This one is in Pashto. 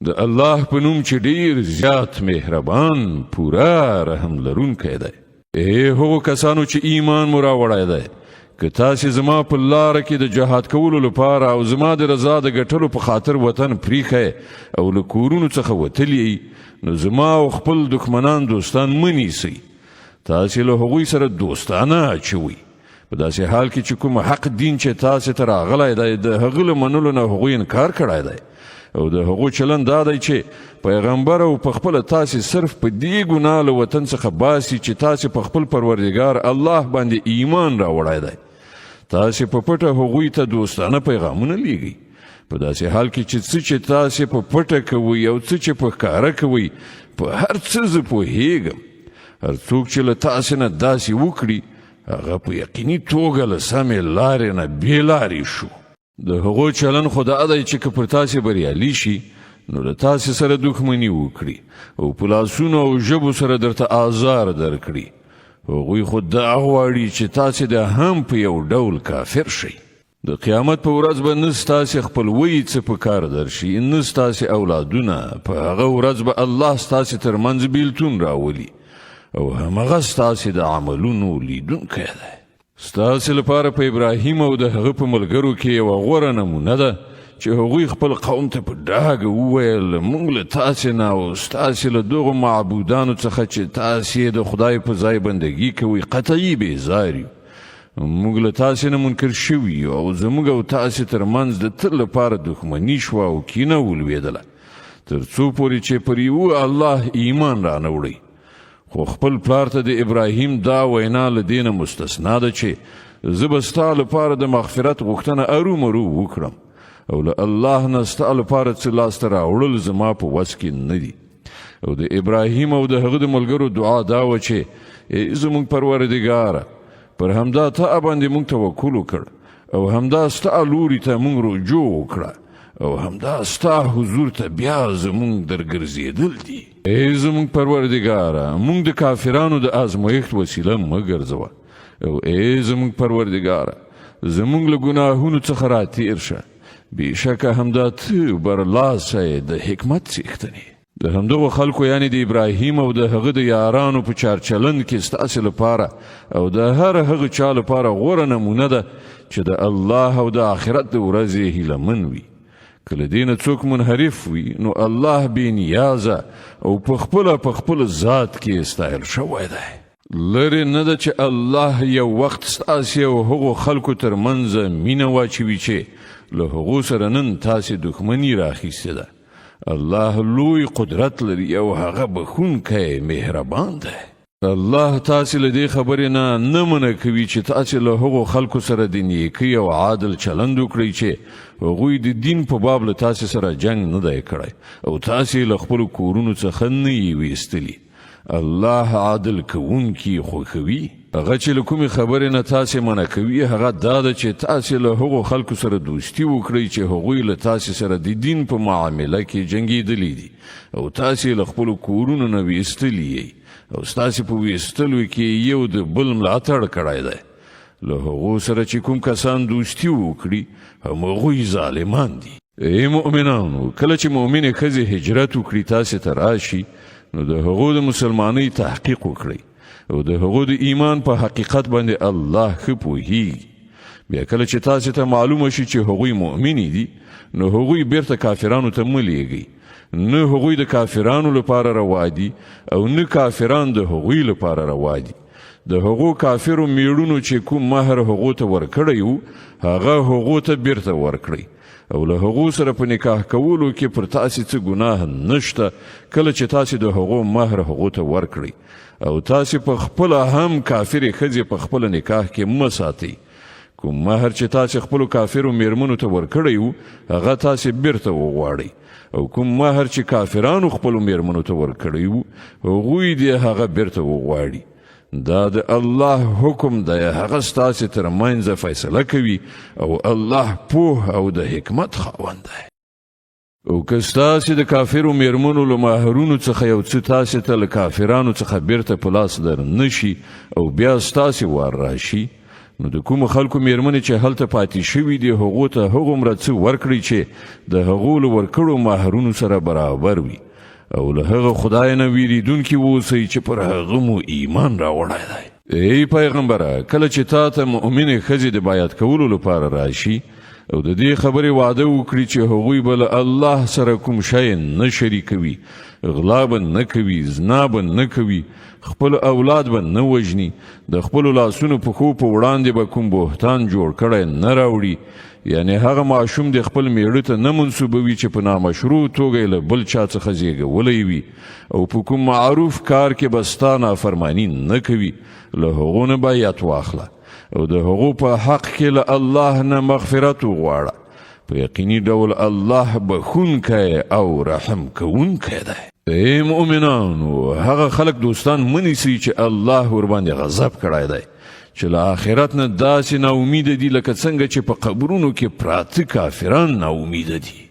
د الله په نوم چې ډیر زیات مهربان، پوره رحم لرونکی دی. ای هغو کسانو چې ایمان مو راوړی دی، که تاسې زما په لاره کې د جهاد کولو لپاره او زما د رضا د ګټلو په خاطر وطن پریښی او له کورونو څخه وتلي یئ، نو زما او خپل دښمنان دوستان مه نیسئ. تاسې له هغوی سره دوستانه اچوئ، په داسې حال کې چې کوم حق دین چې تاسې ته راغلی دی، د هغه له منلو نه هغوی انکار کړی دی. او د هغو چلند دا دی چې پیغمبر او په خپله تاسې صرف په دې ګناه له وطن څخه باسي چې تاسې په خپل پروردګار الله باندې ایمان راوړی دی. تاسې په پټه هغوی ته دوستانه پیغامونه لیږئ، په داسې حال کې چې څه چې تاسې په پټه کوئ او څه چې په ښکاره کوئ، په هر څه زه پوهېږم. هر څوک چې له تاسې نه داسې وکړي، هغه په یقیني توګه له سمې لارې نه بې لارې شو. د هغو چلن خو دا دی چې که پر تاسې بریالي شي، نو له تاسې سره دښمني وکړي او په لاسونو او ژبو سره درته آزار درکړي. هغوی خو دا غواړي چې تاسې د هم په یو ډول کافر شئ. د قیامت په ورځ به نه ستاسې خپلوۍ څه په کار درشي، نه ستاسې اولادونه. په هغه ورځ به الله ستاسې ترمنځ بیلتون راولي او همغه ستاسې د عملونو لیدونکی دی. ستاسې لپاره په ابراهیم او د هغه په ملګرو کې یوه غوره نمونه ده چې هغوی خپل قوم ته په ډاګه وویل، موږ له تاسې نه او ستاسې له دغو معبودانو څخه چې تاسې د خدای په ځای بندګي کوئ قطعي بیزار یو. موږ له تاسې نه منکر شوي یو او زموږ او تاسې ترمنځ د تل لپاره دښمني شوه او کینه ولوېدله، تر څو پورې چې پر یوه الله ایمان رانه وړئ. خو خپل پلار ته د ابراهیم دا وینا له دې نه مستثنا ده چې زه به ستا لپاره د مغفرت غوښتنه ارومرو وکړم او له الله نه ستا لپاره څه لاسته راوړل زما په وس کې نه دي. او د ابراهیم او د هغه د ملګرو دعا دا وه چې ای زموږ پروردګاره، پر همدا تا باندې موږ توکل وکړ او همدا ستا لوري ته موږ رجوع وکړه او همدا ستا حضور ته بیا زموږ درګرځېدل دي. ای زموږ پروردګاره، موږ د کافرانو د ازمویښت وسیله مه ګرځوه او ای زموږ پروردګاره، زموږ له ګناهونو څخه را تیر شه، بېشکه همدا ته برلاسی د حکمت څښتن یې. د همدغو خلکو، یعنی د ابراهیم او د هغه د یارانو په چارچلند کې ستاسې لپاره او د هر هغه چا لپاره غوره نمونه ده چې د الله او د آخرت د ورځې هیله من وي. که له دې نه څوک منحرف وي، نو الله بې نیازه او په خپله په خپل ذات کې ستایل شوی دی. لرې نه ده چې الله یو وخت ستاسې او هغو خلکو تر منځ مینه واچوي چې له هغو سره نن تاسې دښمني راخیستې ده. الله لوی قدرت لري او هغه بخښونکی مهربان دی. الله تاسې له دې خبرې نه نه منع کوي چې تاسې له هغو خلکو سره د نیکۍ او عادل چلند وکړئ چې هغوی د دین په باب له تاسې سره جنګ نه دی کړی او تاسې له خپلو کورونو څخه نه یې ویستلي. الله عادل کوونکي خوښوي. هغه چې له کومې خبرې نه تاسې منع کوي، هغه دا ده چې تاسې له هغو خلکو سره دوستي وکړئ چې هغوی له تاسې سره د دین په معامله کې جنګېدلي دي او تاسې له خپلو کورونو نه ویستلي یئ او ستاسې په ویستلو کې یو د بل ملاتړ کړی دی. له هغو سره چې کوم کسان دوستي وکړي، همغوی ظالمان دي. ای مؤمنانو، کله چې مؤمنې ښځې هجرت وکړي تاسې ته راشي، نو د هغو د مسلمانۍ تحقیق وکړئ او د هغو د ایمان په حقیقت باندې الله ښه پوهیږي. بیا کله چې تاسې ته معلومه شي چې هغوی مؤمنې دي، نو هغوی بیرته کافرانو ته مه لیږئ. نه هغوی د کافرانو لپاره روا دي او نه کافران د هغوی لپاره روا دي. د هغو کافرو میړونو چې کوم مهر هغو ته ورکړی وو، هغه هغو ته بیرته ورکړئ او له هغو سره په نکاح کولو کې پر تاسې څه ګناه نشته کله چې تاسې د هغو مهر هغو ته ورکړئ. او تاسې په خپله هم کافرې ښځې په خپله نکاح کې مه ساتئ. کوم مهر چې تاسې خپلو کافرو میرمنو ته ورکړی وو، هغه تاسې بیرته وغواړئ او کوم مهر چې کافرانو خپلو میرمنو ته ورکړی وو، هغوی دې هغه بیرته وغواړي. دا د الله حکم دی، هغه ستاسې تر منځ فیصله کوي او الله پوه او د حکمت خاوند دی. او که ستاسې د کافرو میرمنو له مهرونو څخه یو څه تاسې ته له کافرانو څخه بیرته په لاس در نشي او بیا ستاسې وار راشي، نو د کومو خلکو میرمنې چې هلته پاتې شوي دي، هغو ته هغومره څه ورکړئ چې د هغو له ورکړو مهرونو سره برابر وي، او له هغه خدای نه ویریدونکي اوسئ چې پر هغه مو ایمان راوړی دی. ای پیغمبره، کله چې تا ته مؤمنې ښځې د بیعت کولو لپاره راشي او د دې خبرې وعده وکړي چې هغوی به له الله سره کوم شی نه شریکوي، غلا به نه کوي، زنا به نه کوي، خپل اولاد به نه وژني، د خپلو لاسونو پښو په وړاندې به کوم بهتان جوړ کړی نه راوړي، یعنی هغه ماشوم د خپل میړه ته نه منسوبوي چې په نامشروع توګه یې له بل چا څخه زیږولی وي، او په کوم معروف کار کې به ستا نافرمانی نه کوي، له هغو نه بیعت واخله او د هغو په حق کې له الله نه مغفرت وغواړه. په یقیني ډول الله بخښونکی او رحم کوونکی دی. ای مؤمنانو، هغه خلک دوستان مه نیسئ چې الله ورباندې غضب کړی دی، چې له آخرت نه داسې ناامیده دي لکه څنګه چې په قبرونو کې پراته کافران ناامیده دي.